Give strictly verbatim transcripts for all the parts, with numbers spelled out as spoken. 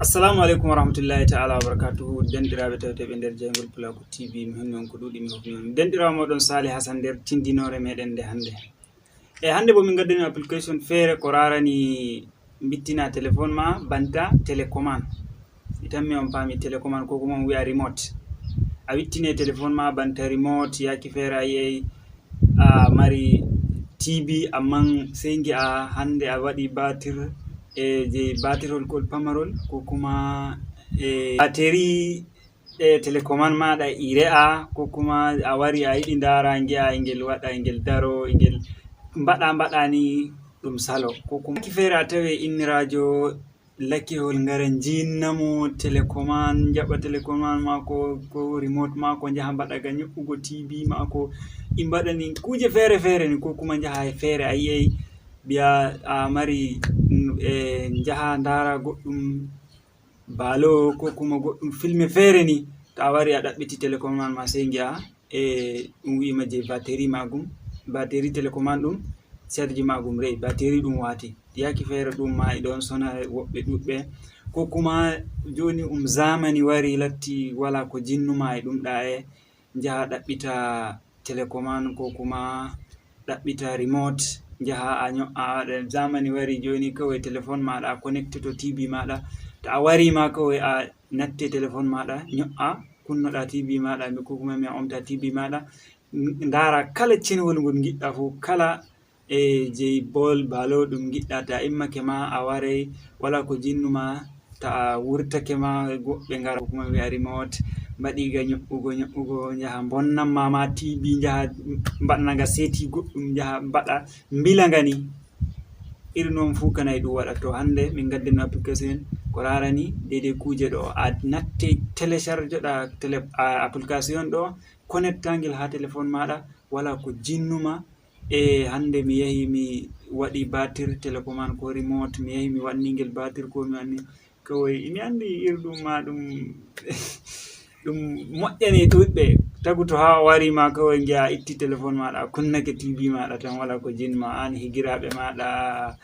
Assalamu aleykum wa rahmatullahi ta'ala wa barakatuhu. Denɗiraaɓe tawteeɓe nder jeyngol Pulaaku T V, mi honni on ko ɗuuɗi, mi hofni on. Denɗiraawo mooɗon Sali Hasan nder tindinoore meɗen nde hannde. E hannde bo min ngaddani application feere ko raarani mbittina téléphone ma banta télécommande. Mi tammi on paami télécommande ko kuma on wi'a remote. A wittine téléphone ma banta remote, yaaki feere a yi'ay a mari T V, amman sey ngi'a hannde a waɗi batir, e je batirol kol pamarol ko kuma e batterie e télécommande maɗa i re'a, ko kuma a wari a yiɗi ndaara ngi'a ngel waɗa ngel daro, ngel mbaɗa mbaɗa ni ɗum salo. Ko kuma ki feere a tawe inniraajo lakkehol ngara njinnamo télécommande, njaɓa télécommande maako, ko remote maako, njaha mbaɗa ga nyo'ugo T V maako, i mbaɗani kuuje feere feere ni, ko kuma njaha e feere a yi'ay mbi'a a mari, mm, e njaha ndaara goɗɗum balo ko kuma goɗɗum filme feere ni, to a wari a ɗaɓɓiti télécommande ma sey ngi'a e ɗum wi'ima je batterie maagum, batterie télécommande ɗum charge maagum re'i, batterie ɗum waati. Yaaki feere ɗum ma e ɗon sona woɓɓe ɗuɗɓe. Ko kuma jooni um zamani wari latti wala ko jinnuma e ɗum ɗa e njaha ɗaɓɓita télécommande ko kuma ɗaɓɓita remote, njaha a nyo'a. Zamani wari jooni kawai téléphone maɗa a connecte to T V maɗa. To a wari ma kawai a natte téléphone maɗa nyo'a, kunnoɗa T V maɗa, mi ko kuma mi a omta T V maɗa. N-, ndaara kala cenewol ngol ngiɗɗa fof, kala e jeyi bol, balo ɗum ngiɗɗa, ta immake ma a waray, wala ko jinnuma, ta a wurtake ma, woɓɓe ngara kuma wi'a remote, mbaɗi ga nyo'ugo, nyo'ugo, njaha mbonnan ma, ma T V, njaha mbaɗana nga seti goɗɗum, njaha mbaɗa mbila nga ni. Iri noon fuu kanay ɗum waɗa. To hannde min ngaddino application ko raarani deydey kuuje ɗo. A natte télécharge ɗa télé-, a, application ɗo, connecta ngel haa téléphone maɗa, wala ko jinnuma. E hannde mi yahi mi waɗi batir télécommande ko remote, mi yahi mi wanni ngel batir ko mi wanni. Kawai, imi anndi iri ɗum ma ɗum, ɗum moƴƴani ɗuɗɓe. Tagu to haa wari ma kawai ngi'a a itti téléphone maɗa, a kunnake T V maɗa tan, wala ko jinnuma, an higiraaɓe maɗa,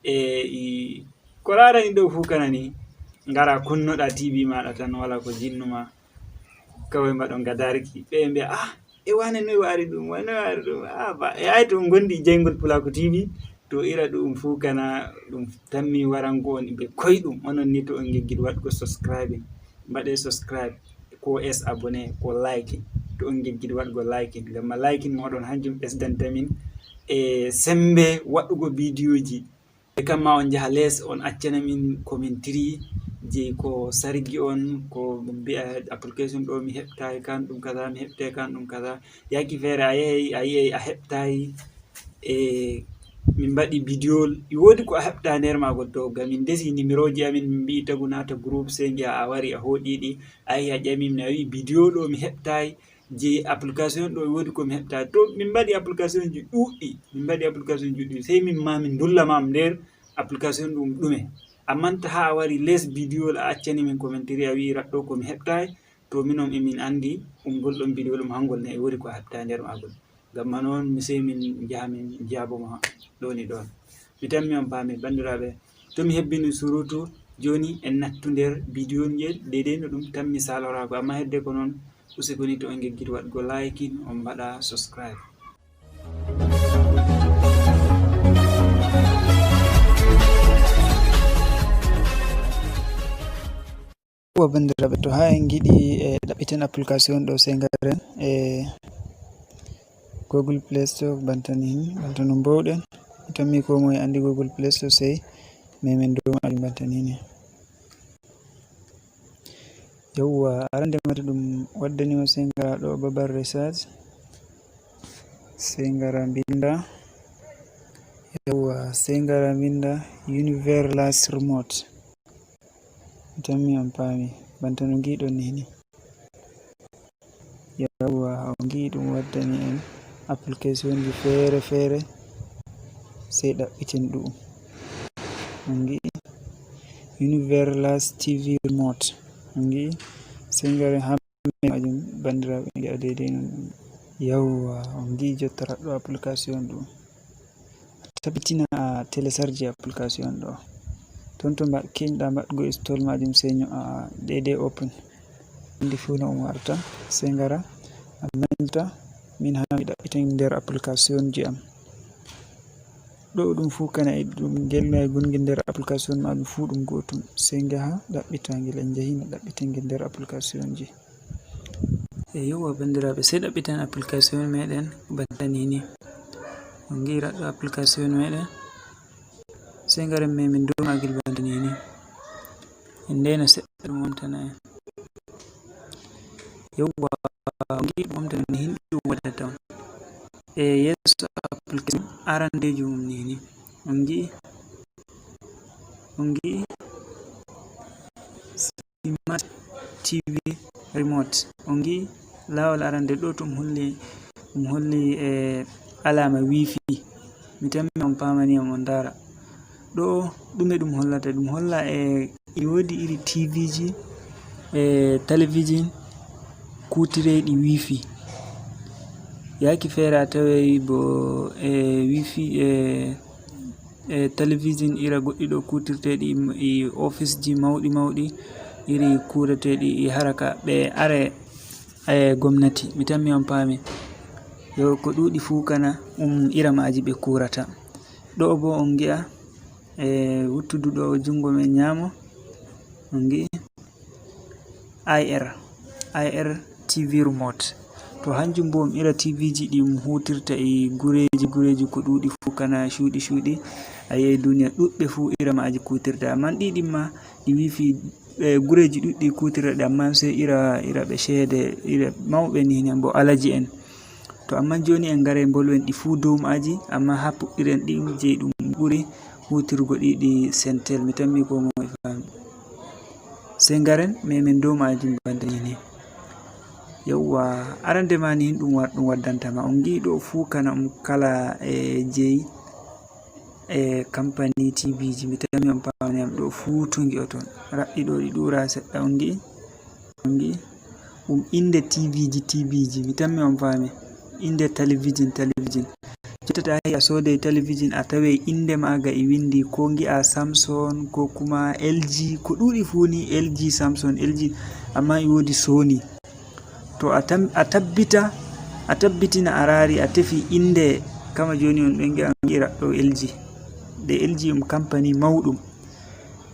e i, ko raarani ɗo fuu kanani, ngara kunnoɗa T V maɗa tan, wala ko jinnuma, kawai mbaɗon nga darki. Ɓe mbi'a, "Ah, e wane noy waari ɗum, wane waari ɗum?" Ah, ba, e ay to on ngondi jeyngol Pulaaku T V, to ira ɗum fuu kana, ɗum tammi warango on ɓe koyɗum. Onon ni to on ngeggidi waɗgo subscribing, mbaɗe subscribe, ko es abonné, ko like. To on ngeggidi waɗgo like, ngam ma like moɗon hanjum ɓesdanta min e sembe waɗugo bidiyoji. E kam ma on njaha les, on accana min commentiri je ko sargi on, ko mbi'a application ɗo mi heɓtaay kan, ɗum kaza, mi heɓtaay kan, ɗum kaza. Yaaki feere a yahey, a yi'ay a heɓtaay, e min mbaɗi bidiyo, e woodi ko a heɓta nder maagol. To ga min ndesi nimerooji amin, min mbi'i tagu naata groupe, sey ngi'a a wari a hooƴi ɗi, a yahi a ƴami min, a wi'i bidiyo ɗo mi heɓtaay, je application ɗo e woodi ko mi heɓta. To min mbaɗi application ji ɗuɗɗi, min mbaɗi application ji ɗuɗɗi, sey min ma min ndulla ma nder application ɗum ɗume. Amman ta haa a wari les bidiyo a accani min commentary a wi'i raɗɗo ko mi heɓtaay, to minon e min anndi ngol ɗon bidiyo ɗum hangol ne e woodi ko a heɓta nder maagol. Ngam ma non mi sey min njaha min njaabo ma ɗoni ɗon. Mi tammi on paami, banndiraaɓe. To mi hebbini surutu, jooni en nattu nder bidiyo ngel deydey no ɗum tammi saloraago. Amma hedde ko non, useni on to on ngeggidi waɗgo like, on mbaɗa subscribe. Wa banndiraaɓe, to haa en ngiɗi e ɗaɓɓiten application ɗo, sey ngaren e Google Play Store, banta ni, banta no mboowɗen. Mi tammi koo moye anndi Google Play Store, sey memen dow maajum banta ni ni. Yawwa, arande mata ɗum waddani ma, sey ngara ɗo babal research, sey ngara mbinda. Yawwa, sey ngara mbinda Universe Remote. Mi tammi on paami, banta no ngi'ɗon ni ni. Yawwa, on ngi'i ɗum waddani en application ji feere feere, sey ɗaɓɓiten ɗu'um. On ngi'i Universe T V Remote. On ngi'i, sey ngaren haa majum, banndiraaɓe, ngi'a deydey non. Yawwa, on ngi'i jotta raɗɗo application ɗum. Tabitina a télécharge application ɗo. Ton to mbaɗ keñɗa mbaɗgo install majum, sey ño'a D D open. Ndi fuu no um warta, sey ngara a manta min haa mi ɗaɓɓita nder application ji am. Ɗo ɗum fuu kana e ɗum gelnaygun ngel nder application majum fuu ɗum gootum. Sey ngaha ɗaɓɓita ngel, en njahi no ɗaɓɓita ngel nder application ji. E yewwa banndiraaɓe, sey ɗaɓɓitan application meɗen banta ni ni. On ngi'ira ɗo application meɗen. Sey ngaren memin dow maagel banta ni ni. En ndeyna seɗɗa ɗum wonta na en. Yewwa, on ngi'i ɗum wonta ni hin ɗum waɗata on. E yeeso application arandeejo mum ni ni. On ngi'i, on ngi'i Smart T V remote. On ngi'i laawol arande ɗo, to ɗum holli, ɗum holli e alaama wifi. Mi tammi on paamani am on ndaara. Ɗo ɗume ɗum hollata? Ɗum holla e, e woodi iri T V ji e talabijin kuutireeɗi wifi. Yaaki feere a taway bo e wifi e e talabijin ira goɗɗi ɗo kuutirteeɗi e ofisji mawɗi mawɗi, iri kuureteeɗi e haraka ɓe are e gomnati. Mi tammi on paami. Yo ko ɗuuɗi fuu kana um ira maaji ɓe kuurata. Ɗo bo on ngi'a e wuttudu ɗo junngo men ñaamo, on ngi'i. I R, I R T V remote. To hanjum bo um ira T V ji ɗi um huutirta e gureeji, gureeji ko ɗuuɗi fuu kana cuuɗi, cuuɗi. A yi'ay duniya ɗuɗɓe fuu ira maaji kuutirta. Amman ɗi ɗin ma ɗi wifi, e, gureeji ɗuɗɗi kuutirta ɗi, amman sey ira, ira ɓe ceede, ira mawɓe ni, nen bo alaji en. To amman jooni en ngaray mbolwen ɗi fuu dow maaji, amman haa puɗɗiren ɗin jey ɗum ɓuri huutirgo ɗi, ɗi Sentel. Mi tammi koo moye faami. Sey ngaren memin dow maajum banta ni ni. Yewwa, arande ma ni hin ɗum wa-, ɗum waddanta ma. On ngi'i ɗo fuu kana um kala e jey e kampani T V ji. Mi tammi on paamani am ɗo fuu to ngi'oton. Raɗɗi ɗo ɗi ɗuura seɗɗa, on ngi'i? On ngi'i? Um innde T V ji, T V ji. Mi tammi on faami. Innde talabijin, talabijin. Jotta to a yahi a sooday talabijin, a taway innde maaga e winndi, ko ngi'a Samsung, ko kuma L G, ko ɗuuɗi fuu ni, L G, Samsung, L G, ammaa e woodi Sony. To a tam-, a tabbita, a tabbitina a raari, a tefi innde, kama jooni on ɗon ngi'a, on ngi'ira ɗo L G. De L G um kampani mawɗum.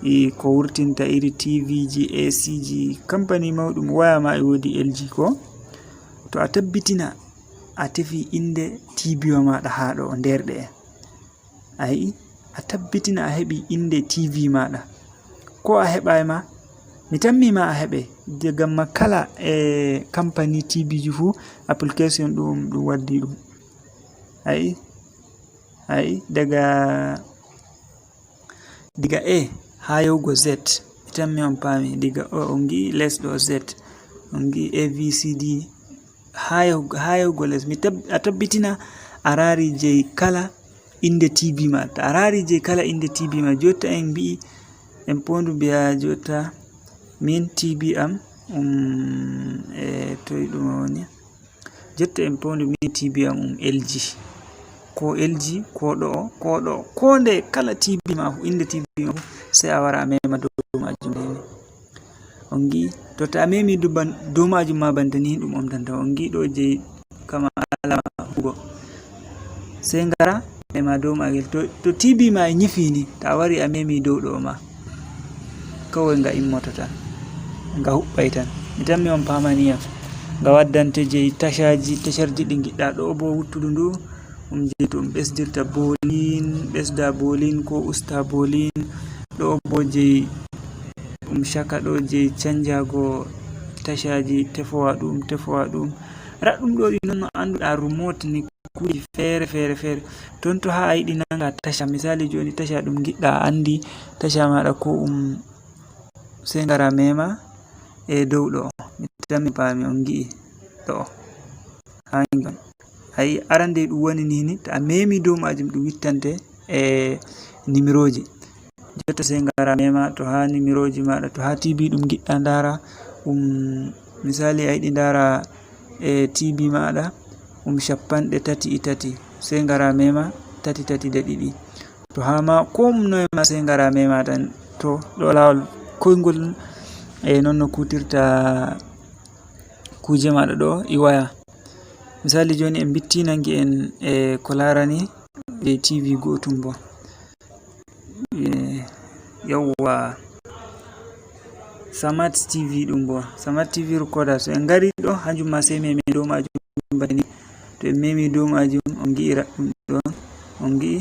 E ko wurtinta iri T V ji, A C ji, kampani mawɗum, waya ma e woodi L G ko? To a tabbitina a tefi innde T V wa maaɗa haa ɗo, nder ɗe. A yi'i? A tabbitina a heɓi innde T V maaɗa. Ko a heɓaay ma? Mi tammi ma a heɓe. Ngam ma kala e kampani T V ji fuu, application ɗum, ɗum waddi ɗum. A yi'i? A yi'i? Daga Diga A haa yahugo Z, mi tammi on paami. Diga O, on ngi'i les ɗo Z, on ngi'i A B C D, haa yahu-, haa yahugo les. Mi tab-, a tabbitina a raari jey kala innde T V ma. To a raari jey kala innde T V ma, jotta en mbi'i, en poondu mbi'a jotta min T V am, um, e toy ɗum woni? Jotta en poondu min T V am um L G. Ko L G, ko ɗo'o, ko ɗo'o, ko nde kala T V ma fu, innde T V ma fu, sey a wara a mema dow maajum ni. On ngi'i? To, to a memi dow ban-, dow maajum ma bante ni ɗum omtanta. On ngi'i ɗo jey kama alama hugo. Sey ngara, mema dow maagel. To, to T V ma e nyifi ni, to a wari a memi dow ɗo ma. Kaway nga immoto tan, nga huɓɓay tan. Mi tammi on paamani yam. Nga waddante jey tashaaji, tasharji ɗi ngiɗɗa. Ɗo bo wuttudu ndu, um jey to um ɓesdirta bolin, ɓesda bolin ko usta bolin. Ɗo bo jey um caka ɗo jey canjaago tashaaji, tefowa ɗum, tefowa ɗum. Raɗɗum ɗo ɗi non no annduɗa remote ni. Kuuji feere, feere, feere. Ton to haa a yiɗi nanga tasha, misali jooni tasha ɗum ngiɗɗa a anndi, tasha maaɗa ko um, sey ngara mema e dow ɗo. Mi tammi paami on ngi'i ɗo. Haa ngi on. A yi'i arande ɗum woni ni ni, to a memi dow maajum ɗum wittante e nimirooji. Jotta sey ngara mema to haa nimirooji maaɗa, to haa T V ɗum ngiɗɗa ndaara, um, misali a yiɗi ndaara e T V maaɗa, um, cappanɗe tati e tati, sey ngara mema tati tati de ɗiɗi. To haa ma ko um noye ma sey ngara mema tan to ɗo laawol koyngol, e noon no kuutirta kuuje maaɗa ɗo e waya. Misali jooni en mbitti nangi en e ko laarani e T V gootum bo. Eh, yawwa. Smart T V ɗum bo. Smart T V recorder. So en ngari ɗo, hanjum ma sey memen dow majum mbayni. To en memi dow majum, on ngi'i raɗɗum ɗon. On ngi'i,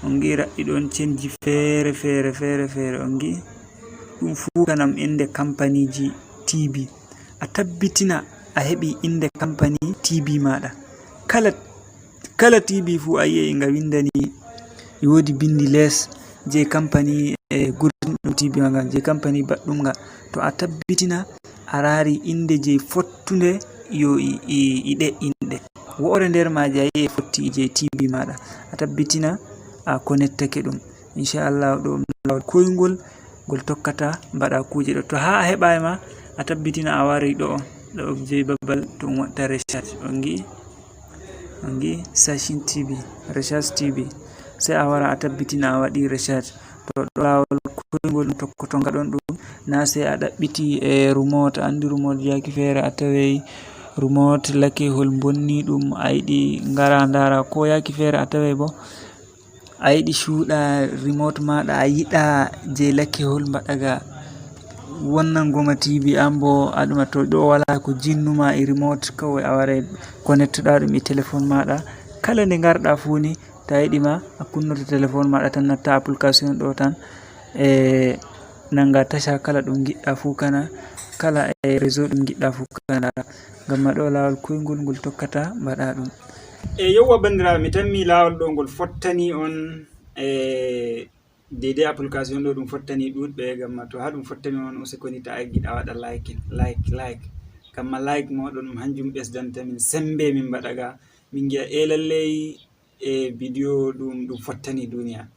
on ngi'i raɗɗi ɗon cenji feere, feere, feere, feere. On ngi'i ɗum fuu kanam innde kampaniji T V. A tabbitina a heɓi innde kampani T V maaɗa. Kala, kala T V fuu a yi'ay nga windani, e woodi bindi les je kampani, e gurdum ɗum T V ma ngan, je kampani baɗɗum nga. To a tabbitina a raari innde je fottunde yo i, i, i ɗe inɗe. Wo'ore nder maaje a yi'ay fotti e je T V maaɗa. A tabbitina a connectake ɗum. Inchallah ɗo ɗum laawol koyngol ngol tokkata mbaɗa kuuje ɗo. To haa a heɓaay ma, a tabbitina a wari ɗo, ɗo je babbal to ɗum waɗta recharge. On ngi'i? On ngi'i? Sachin T V, recharge T V. Sey a wara a tabbitina a waɗi recharge. To ɗo laawol koyngol ɗum tokkoto ngaɗon ɗum, na sey a ɗaɓɓiti e remote, a anndi remote yaaki feere a tawey remote lakehol bonni ɗum, a yiɗi ngara ndaara ko yaaki feere a tawey bo a yiɗi cuuɗa remote maaɗa, a yiɗa je lakehol mbaɗa ga wonnango ma T V an bo a ɗuma to ɗo wala ko jinnuma e remote, kawai a warai connectoɗa ɗum e telephone maaɗa. Kala nde ngarɗa fuu ni, to a yiɗi ma a kunnoto telephone maaɗa tan, natta application ɗo tan, e nanga tasha kala ɗum ngiɗɗa fuu kana, kala e réseau ɗum ngiɗɗa fuu kana. Ngam ma ɗo laawol koyngol ngol tokkata mbaɗa ɗum. E yewwa banndiraaɓe, mi tammi laawol ɗo ngol fottani on, e deydey application ɗo ɗum fottani ɗuuɗɓe, ngam ma to haa ɗum fottani on, useni koni ta a giɗa waɗa like, like, like. Ngam ma like mooɗon ɗum hanjum ɓesdanta min sembe min mbaɗa ga, min ngi'a e lalley e bidiyo ɗum, ɗum fottani duniya.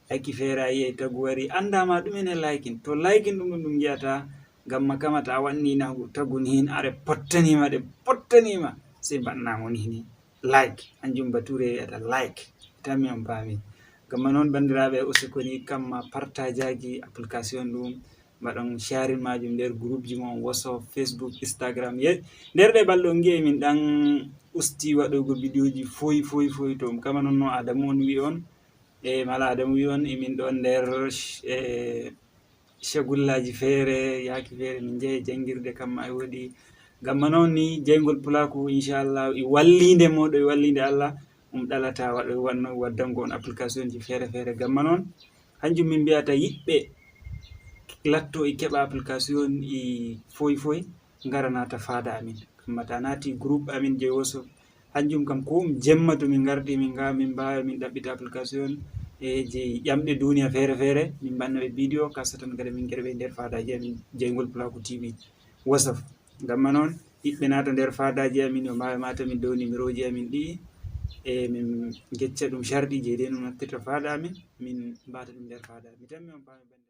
Yaaki feere a yi'ay tagu wari, annda ma ɗumen e like in. To like in ɗum ɗum, ɗum ngi'ata, ngam ma kama ta a waɗni na tagu ni hin are pottanima, ɗe pottanima, sey mbaɗna mo ni ni. Like, hanjum bature wi'ata like. Tammi on paami. Ngam ma non, banndiraaɓe, useni koni kam ma partageaji application ɗum, mbaɗon sharing majum nder groupji mon, WhatsApp, Facebook, Instagram. Ye, nder ɗe balɗe on ngi'ay min ɗan usti waɗugo bidiyoji foy, foy, foy. To ɗum kama non no Adamu on wi'i on, e mala Adamu wi'i on, e min ɗon nder, e, shagullaji feere, yaaki feere min njahi janngirde, kam ma e woodi. Ngam ma non ni jayngol pulaaku, inchallah, e wallinde mooɗon, e wallinde Allah, ɗum ɗalata waɗo, wanno, waddango on application ji feere feere. Ngam ma non, hanjum min mbi'ata yiɗɓe latto e keɓa application e foy foy, ngara naata faada amin. Ngam ma ta naati group amin je WhatsApp, hanjum kam ko um jemma to min ngarti min nga, min mbaawa min ɗaɓɓita application e je ƴamɗe duniya feere feere, min mbanna ɓe bidiyo, kasatan gada min ngeɗa ɓe nder faadaji amin jayngol pulaaku T V WhatsApp. Ngam ma non, yiɗɓe naata nder faadaji amin, yo mbaawa maata min dow numéroji amin ɗi'i, e min ngecca ɗum sharɗi je den ɗum nattirta faada amin, min mbaata ɗum nder faada. Mi tammi on paami banndiraaɓe.